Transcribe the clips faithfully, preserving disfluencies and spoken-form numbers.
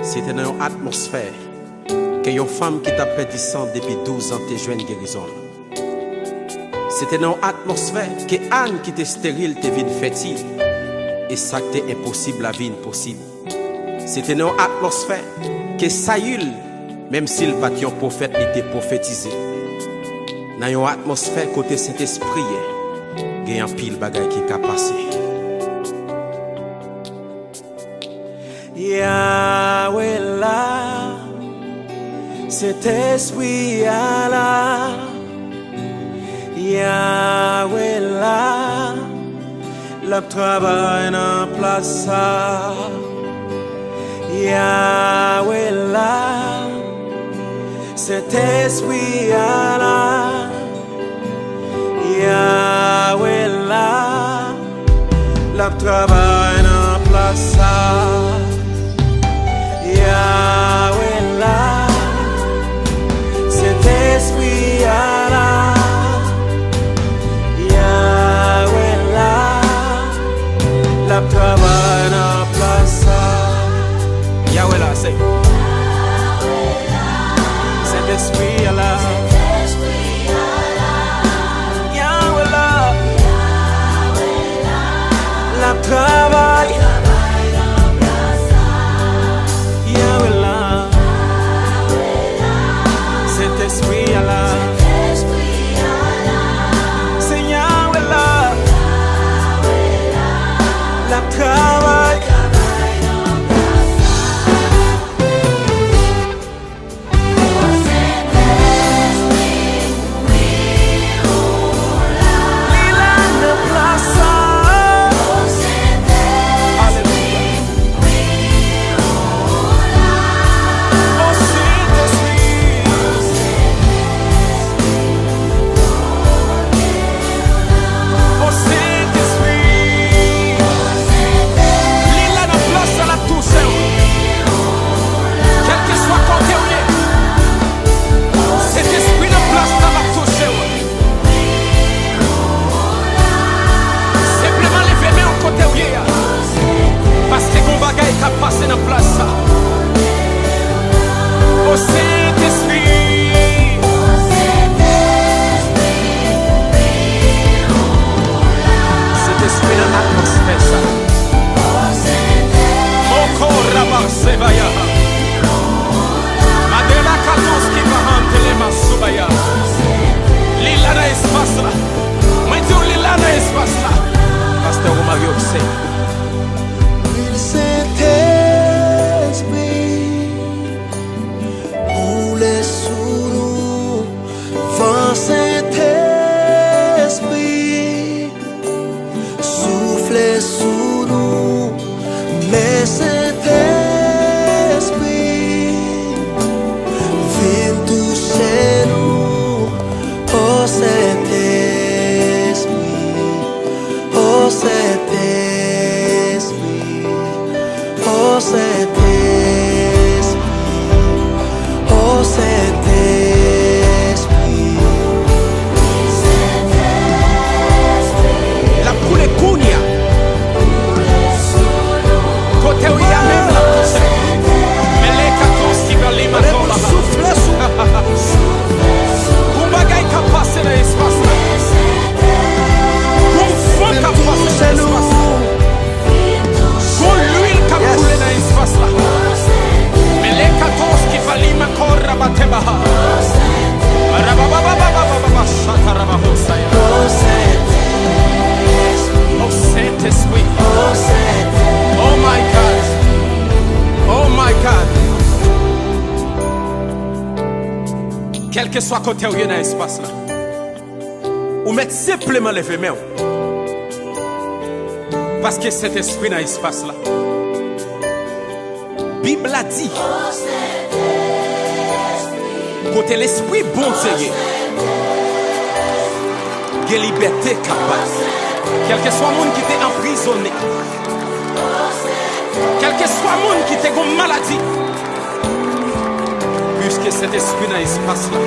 Se te nan yon atmosfè ke yon fanm ki t ap pèdi san depi douz an te jwenn gerizon l. Se te nan yon atmosfè ke Ann ki te esteril te vin fètil, e sa k te enposib la vin posib. Se te nan yon atmosfè ke Sayil, menm si l pa t yon pwofèt, li te pwofetize. Nan yon atmosfè kote Sentespri ye, gen anpil bagay ki ka pase. Yawe la, Sentespri a la. Yawe la, l ap travay nan plas sa. Yawe la, Sentespri a la. Yawe la, l ap travay nan plas sa. Yawe la, Sentespri a la. Yawe la, l ap travay nan plas sa. Yawe la, se Sentespri a la. Yawe la, l ap travay. Yawe la, Sentespri a la. Se Yawe la, l ap travay. Li la nan plas sa. Alelouya. O Sentespri. O Sentespri. Li la nan plas sa, l ap touche w. Kèlkeswa kote w ye, Sentespri nan plas sa, l ap touche w. Senpleman leve men w kote w ye a, paske gon bagay k ap pase nan plas sa. O Sentespri. Sentespri nan atmosfè sa. Moko rabasevaya. Madela katos ki pa hantele masubaya. Li la nan espas la. Mwen di w li la nan espas la. Pastè Romario, se Lwil Sentespri, koule sou nou, van Sentespri, soufle sou nou, men Sentespri, vin touche nou, o Sentespri, o Sentespri. O Sentespri, o Sentespri. L ap koule kounye a. Kote w ye a menm, l ap touche. Men le katos ki bali makoba. Soufle sou. Gon bagay k ap pase nan espas la. Gon van k ap pase nan espas la. Gon lwil k ap koule nan espas la. Men le katos ki valima kora batebaha. Rababababababa, shatarabahosaya. O Sentespri. Oh my God. Oh my God. Kèlkeswa kote w ye nan espas la. Ou mèt senpleman leve men w. Paske Sentespri nan espas la. Bib la di, kote Lespri Bondye ye, gen libète k ap bay. Kèlkeswa moun ki te anprizone, kèlkeswa moun ki te gon maladi, piske Sentespri nan espas la,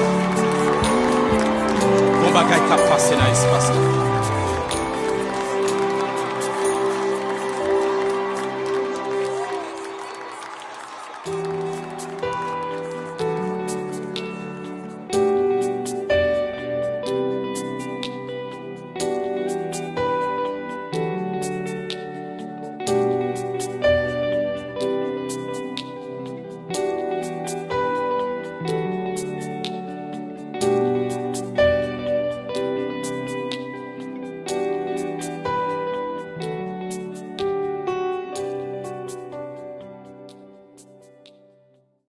gon bagay k ap pase nan espas la.